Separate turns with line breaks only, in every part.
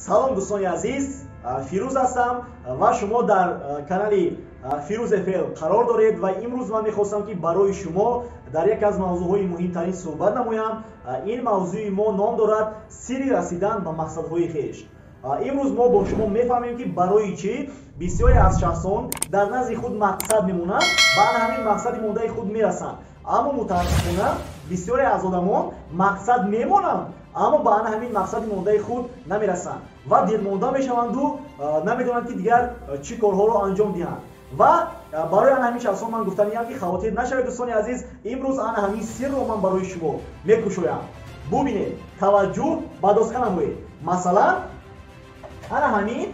Салом, дӯстони азиз, Фирӯз ҳастам ва шумо дар канали Фирӯз ФЛ қарор доред. Ва имрӯз ман мехостам, ки барои шумо дар яке аз мавзӯъҳои муҳимтарин суҳбат намоям. Ин мавзӯи мо ном дорад «Сирри расидан ба мақсадҳои хеш». Имрӯз мо бо шумо мефаҳмем, ки барои чӣ бисёре аз шахсон дар назди худ мақсад мемонанд, ба ана ҳамин мақсади мондаи худ мерасанд, аммо мутаассифона бисёре аз одамон мақсад мемонанд, аммо ба ана ҳамин мақсади мондаи худ намерасанд ва дилмонда мешаванду намедонанд, ки дигар чӣ корҳоро анҷом диҳанд. Ва барои ана ҳамин шахсон ман гуфтаниям, ки хавотир нашавед, дӯстони азиз, имрӯз ана ҳамин сирро ман барои шумо мекушоям. Бубинед, таваҷҷӯҳ ба доска намоед. Масалан, ана ҳамин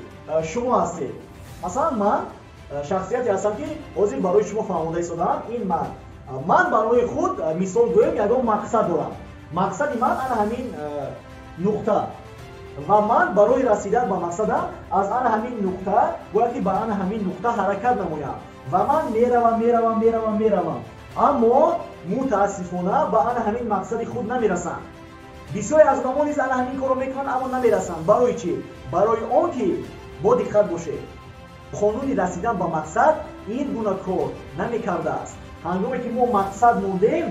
шумо ҳастед. Масалан, ман шахсияте ҳастам, ки ҳозир барои шумо фаҳмонда истодаам. Ин ман барои худ, мисол гӯем, ягон мақсад дорам. Мақсади ман ана ҳамин нуқта ва ман барои расидан ба мақсадам аз ана ҳамин нуқта бояд ки ба ана ҳамин нуқта ҳаракат намоям. Ва ман меравам, меравам, меравам, меравам, аммо мутаассифона ба ана ҳамин мақсади худ намерасам. Бисёре аз одамон низ ана ҳамин корро мекунанд, аммо намерасанд. Барои чӣ? Барои он ки, бо диққат бошед, қонуни расидан ба мақсад ин гуна кор намекардааст. Ҳангоме ки мо мақсад мондем,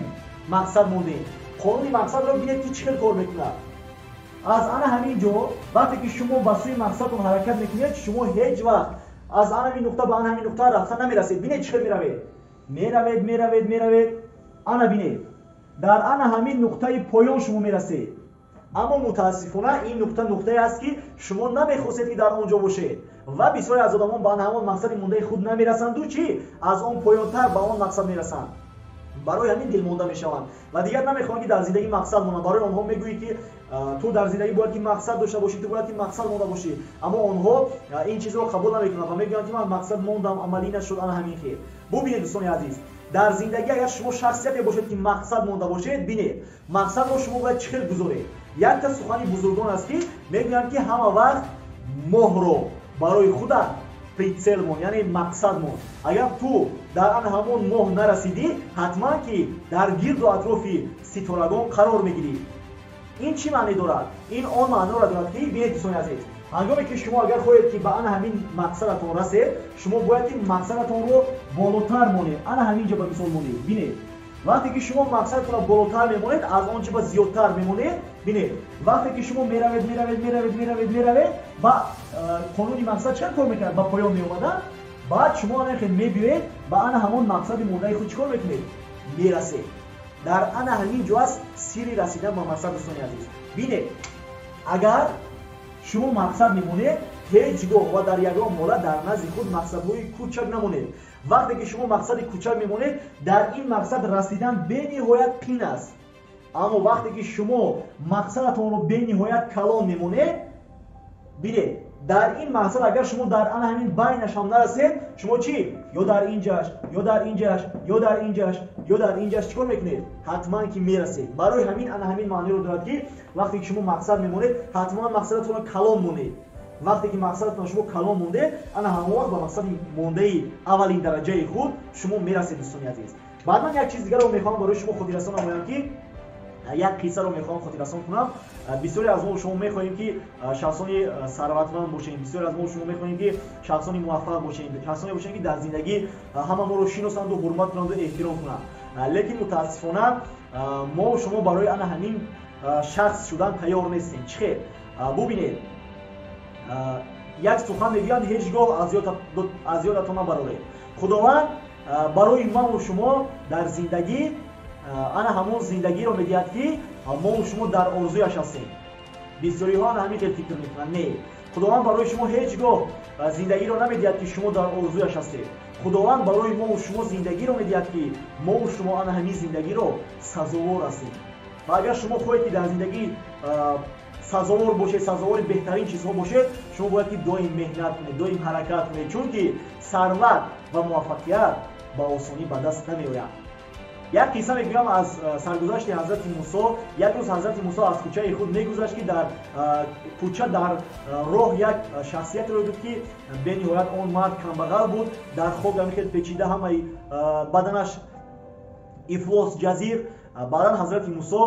мақсад мондем, қонуни мақсадро бинед, ки чӣ хел кор мекунад. Аз ана ҳамин ҷо, вақте ки шумо ба сӯи мақсадтон ҳаракат мекунед, шумо ҳеҷ вақт аз ана ҳамин нуқта ба ана ҳамин нуқта рафта намерасед. Бинед, чӣ хел меравед, меравед, меравед, меравед. Ана бинед, дар ана ҳамин нуқтаи поён шумо мерасед, аммо мутаассифона ин нуқта нуқтае аст, ки шумо намехостед, ки дар он ҷо бошед. Ва бисёре аз одамон ба ана ҳамон мақсади мондаи худ намерасанду чӣ, аз он поёнтар ба он мақсад мерасанд. Барои ҳамин дилмонда мешаванд ва дигар намехоҳанд, ки дар зиндагӣ мақсад монанд. Барои онҳо мегӯӣ, ки ту дар зиндагӣ бояд ки мақсад дошта бошӣ, ту бояд ки мақсад монда бошӣ, аммо онҳо ин чизро қабул намекунанд ва мегӯянд, ки ман мақсад мондам, амалӣ нашуд. Ана ҳамин хел. Бубинед, дӯстони азиз, дар зиндагӣ агар шумо шахсияте бошед, ки мақсад монда бошед, бинед, мақсадро шумо бояд чӣ хел гузоред. Якта сухани бузургон аст, ки мегӯянд, ки ҳама вақт моҳро барои худат прицел мон, яъне мақсад мон. Агар ту дар ан ҳамон моҳ нарасидӣ, ҳатман ки дар гирду атрофи ситорагон қарор мегирӣ. Ин чӣ маъне дорад? Ин он маъноро дорад, ки бинед, дӯстони азиз, ҳангоме ки шумо агар хоҳед, ки ба ана ҳамин мақсадатон расед, шумо бояд ки мақсадатонро болотар монед. Ана ҳамин ҷо ба мисол монед. Бинед, вақте ки шумо мақсадатонро болотар мемонед, аз он чи ба зиёдтар мемонед, бинед, вақте ки шумо меравед, меравед, меравед, меравед, меравед, ба қонуни мақсад чӣ кор мекунад? Ба поён меомада. Баъд шумо ана хел мебиёед, ба ана ҳамон мақсади мондаи худ чӣ кор мекунед? Мерасед. Дар ана ҳамин ҷо аст сирри расидан ба мақсад, дӯстони азиз. Бинед, агар шумо мақсад мемонед, ҳеҷ гоҳ ва дар ягон ҳолат дар назди худ мақсадҳои кӯчак намонед. Вақте ки шумо мақсади кӯчак мемонед, дар ин мақсад расидан бениҳоят қин аст. Аммо вақте ки шумо мақсадатонро бениҳоят калон мемонед, бинед, дар ин мақсад агар шумо дар ана ҳамин байнаш ҳам нарасед, шумо чӣ, ё дар инҷаш, ё дар инҷаш, ё дар инҷаш, ё дар инҷаш чӣ кор мекунед? Ҳатман ки мерасед. Барои ҳамин ана ҳамин маъниро дорад, ки вақте ки шумо мақсад мемонед, ҳатман мақсадатонро калон монед. Вақте ки мақсадатон шумо калон мондед, ана ҳамон вақт ба мақсади мондаи аввалин дараҷаи худ шумо мерасед, дӯстони азиз. Баъд ман як чиз дигарро мехоҳам барои шумо хотиррасон намоям, ки як қиссаро мехоҳам хотиррасон кунам. Бисёре аз мо шумо мехоҳем, ки шахсони сарватманд бошем, бисёре аз мо шумо мехоҳем, ки шахсони муваффақ бошем, шахсоне бошем, ки дар зиндагӣ ҳама моро шиносанду, ҳурмат кунанду, эҳтиром кунанд. Лекин мутаассифона мо шумо барои ана ҳамин шахс шудан тайёр нестем. Чӣ хел? Бубинед, як сухан мегӯянд: ҳеҷ гоҳ аз ёдатон набароред, Худованд барои ману шумо дар зиндагӣ ана ҳамон зиндагиро медиҳад, ки мо шумо дар орзуяш ҳастем. Бисёриҳо ана ҳамин хел фикр мекунанд. Не, Худованд барои шумо ҳеҷ гоҳ зиндагиро намедиҳад, ки шумо дар орзуяш ҳастед. Худованд барои мову шумо зиндагиро медиҳад, ки мову шумо ана ҳамин зиндагиро сазовор ҳастем. Ва агар шумо хоҳед, ки дар зиндагӣ сазовор бошед, сазовори беҳтарин чизҳо бошед, шумо бояд ки доим меҳнат кунед, доим ҳаракат кунед, чунки сарват ва муваффақият ба осонӣ ба даст намеояд. Як қисса мегӯям аз саргузашти ҳазрати Мусо. Як рӯз ҳазрати Мусо аз кӯчаи худ мегузашт, ки дар кӯча, дар роҳ як шахсиятеро дид, ки бениҳоят он мард камбағал буд, дар хок ҳамин хел печида, ҳамаи баданаш ифлос, ҷазир. Баъдан ҳазрати Мусо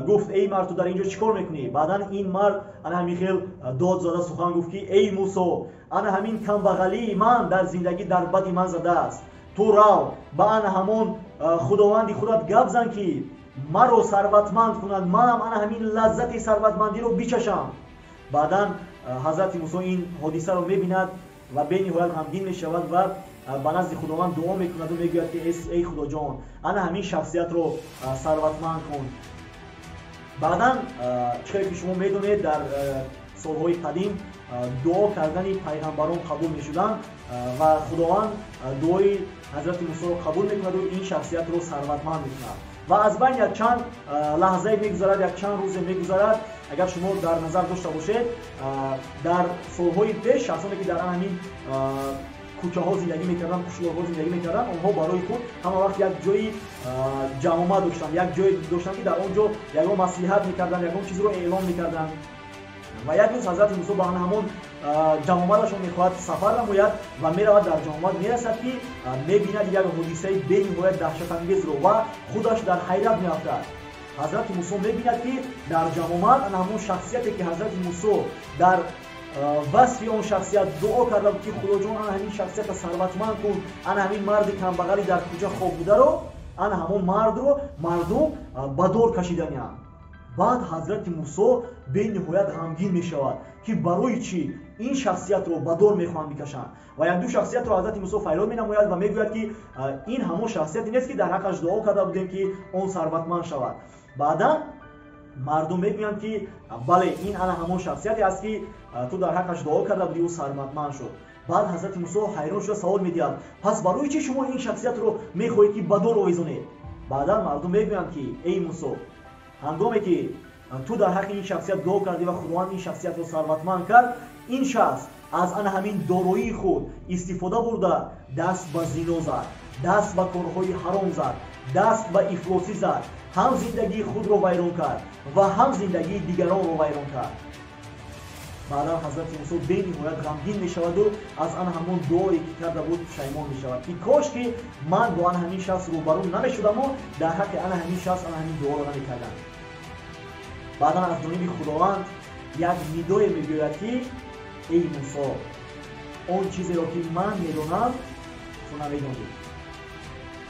гуфт: эй мард, ту дар ин ҷо чӣ кор мекунӣ? Баъдан ин мард ана ҳамин хел дод зада сухан гуфт ки: эй Мусо, ана ҳамин камбағалии ман дар зиндагӣ дар бади ман задааст. Ту рав, ба ана ҳамон худованди худат гап зан, ки маро сарватманд кунад, манам ана ҳамин лаззати сарватмандиро бичашам. Баъдан ҳазрати Мусо ин ҳодисаро мебинад ва бениҳоят ғамгин мешавад ва ба назди Худованд дуо мекунаду мегӯяд ки: эй Худоҷон, ана ҳамин шахсиятро сарватманд кун. Баъдан, чӣ хеле ки шумо медонед, дар солҳои қадим дуо кардани пайғамбарон қабул мешуданд ва Худованд дуои ҳазрати Мусоро қабул мекунаду ин шахсиятро сарватманд мекунад. Ва аз байн якчанд лаҳзае мегузарад, якчанд рӯзе мегузарад. Агар шумо дар назар дошта бошед, дар солҳои пеш шахсоне ки дар ҳамин кӯчаҳо зиндагӣ мекарданд, қишлоқҳо зиндагӣ мекарданд, онҳо барои худ ҳама вақт як ҷои ҷамъомад доштанд, як ҷое доштанд, ки дар он ҷо ягон маслиҳат мекарданд, ягон чизро эълон мекарданд. Ва як рӯз ҳазрати Мусо ба ҳамон ҷамъомадашон мехоҳад сафар намояд ва меравад, дар ҷамъомад мерасад, ки мебинад як ҳодисаи бениҳоят даҳшатангезро ва худаш дар ҳайрат меафтад. Ҳазрати Мусо мебинад, ки дар ҷамъомад ана ҳамон шахсияте ки ҳазрати Мусо дар васфи он шахсият дуо карда буд, ки Худоҷон, ана ҳамин шахсията сарватманд кун, ана ҳамин марди камбағали дар кӯча хоб бударо, ана ҳамон мардро мардум ба дор кашиданианд. Баъд ҳазрати Мусо бениҳоят ғамгин мешавад, ки барои чӣ ин шахсиятро ба дор мехоҳанд бикашанд. Ва якду шахсиятро ҳазрати Мусо файрод менамояд ва мегӯяд, ки ин ҳамон шахсияте нест, ки дар ҳаққаш дуо карда будем, ки он сарватманд шавад. Баъдан мардум мегӯянд, ки бале, ин ана ҳамон шахсияте аст, ки ту дар ҳаққаш дуо карда будӣ, ӯ сарватманд шуд. Баъд ҳазрати Мусо ҳайрон шуда савол медиҳад: пас барои чӣ шумо ин шахсиятро мехоҳед, ки ба дор овезонед? Баъдан мардум мегӯянд, ки эй Мусо, ҳангоме ки ту дар ҳаққи ин шахсият дуо кардӣ ва Худованд ин шахсиятро сарватманд кард, ин шахс аз ана ҳамин дороии худ истифода бурда, даст ба зино зад, даст ба корҳои ҳаром зад, даст ба ифлосӣ зад, ҳам зиндагии худро вайрон кард ва ҳам зиндагии дигаронро вайрон кард. Баъдан ҳазрати Мусо бениҳоят ғамгин мешаваду аз ана ҳамон дуое ки карда буд пушаймон мешавад, ки кош ки ман бо ана ҳамин шахс рӯбарӯ намешудаму дар ҳаққи ана ҳамин шахс ана ҳамин дуоро намекардам. Баъдан аз ҷониби Худованд як нидое мегӯяд, ки эй Мусо, он чизеро ки ман медонам, ту намедонӣ.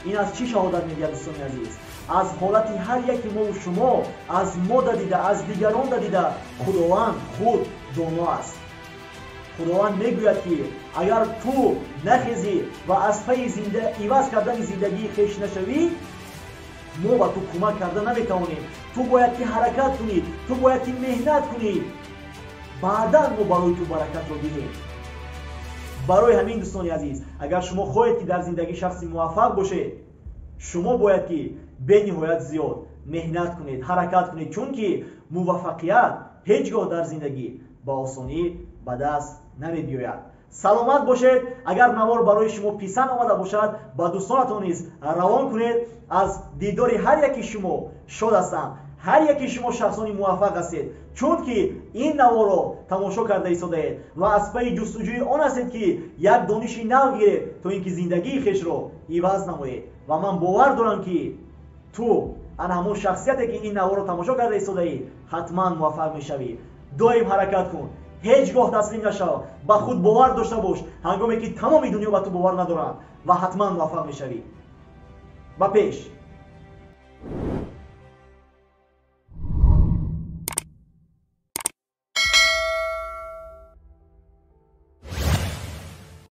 Ин аз чӣ шаҳодат медиҳад, дӯстони азиз? Аз ҳолати ҳар яки мову шумо, аз мо дадида, аз дигарон дадида Худованд худ доно аст. Худованд мегӯяд, ки агар ту нахезӣ ва аз пайи иваз кардани зиндагии хеш нашавӣ, мо ба ту кӯмак карда наметавонем. Ту бояд ки ҳаракат кунӣ, ту бояд ки меҳнат кунӣ, баъдан мо барои ту баракатро диҳем. Барои ҳамин, дӯстони азиз, агар шумо хоҳед, ки дар зиндагӣ шахси муваффақ бошед, шумо бояд ки бениҳоят зиёд меҳнат кунед, ҳаракат кунед, чунки муваффақият ҳеҷ гоҳ дар зиндагӣ ба осонӣ ба даст намебиёяд. Саломат бошед. Агар навор барои шумо писанд омада бошад, ба дӯстонатон низ равон кунед. Аз дидори ҳар яки шумо шод ҳастам. Ҳар яки шумо шахсони муваффақ ҳастед, чунки ин наворро тамошо карда истодаед ва аз пайи ҷустуҷӯи он ҳастед, ки як дониши нав гиред, то ин ки зиндагии хешро иваз намоед. Ва ман бовар дорам, ки ту, ана ҳамон шахсияте ки ин наворро тамошо карда истодаӣ, ҳатман муваффақ мешавӣ. Доим ҳаракат кун, ҳеҷ гоҳ таслим нашав, ба худ бовар дошта бош, ҳангоме ки тамоми дунё ба ту бовар надоранд, ва ҳатман муваффақ мешавӣ. Ба пеш!